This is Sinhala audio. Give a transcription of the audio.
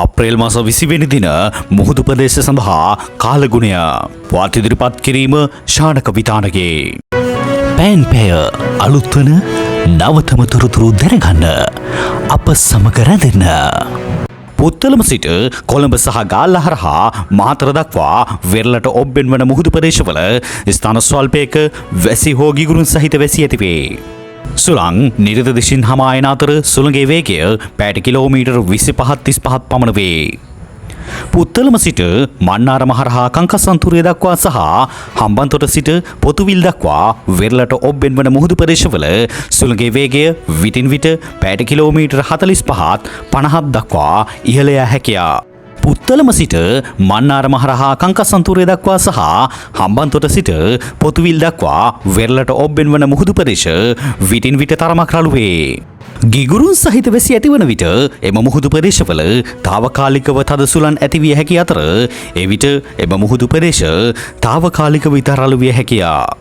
අප්‍රේල් මාස 20 වෙනි දින මුහුදු ප්‍රදේශ සඳහා කාලගුණය වාර්තා ඉදිරිපත් කිරීම ශානක විතානගේ. පෑන් පැය අලුත්වන නවතම තොරතුරු දැනගන්න අප සමග රැඳෙන්න. පුත්තලම සිට කොළඹ සහ ගාල්ල හරහා මාතර දක්වා වෙරළට ඔබ්බෙන් වන මුහුදු ප්‍රදේශවල ස්ථාන ස්වල්පයක වැසි හෝ ගිගුරුන් සහිත වැසි ඇතිවේ. සුළං නිරිත දෙසින් හමා එන අතර සුළඟේ වේගය පැයට කිලෝමීටර් 25ක් 35ක් පමණ වේ. පුත්තලම සිට මන්නාරම හරහා කංකසන්තුරය දක්වා සහ හම්බන්තොට සිට පොතුවිල් දක්වා වෙරළට ඔබ්බෙන් වන මුහුදු ප්‍රදේශවල සුළඟේ වේගය විටින් විට පැයට කිලෝමීටර් 45ත් 50ක් දක්වා ඉහළ යා හැකිය. පුත්තලම සිට මන්නාරම හරහා කංකසන්තුරය දක්වා සහ හම්බන්තොට සිට පොතුවිල් දක්වා වෙරළට ඔබ්බෙන් වන මුහුදු ප්‍රදේශ විටින් විට තරමක් රළු වේ. ගිගුරුන් සහිත වැසි ඇතිවන විට එම මුහුදු ප්‍රදේශවල තාවකාලිකව තද සුළං ඇතිවිය හැකි අතර, එවිට එම මුහුදු ප්‍රදේශ තාවකාලිකව ඉතා රළු විය හැකිය.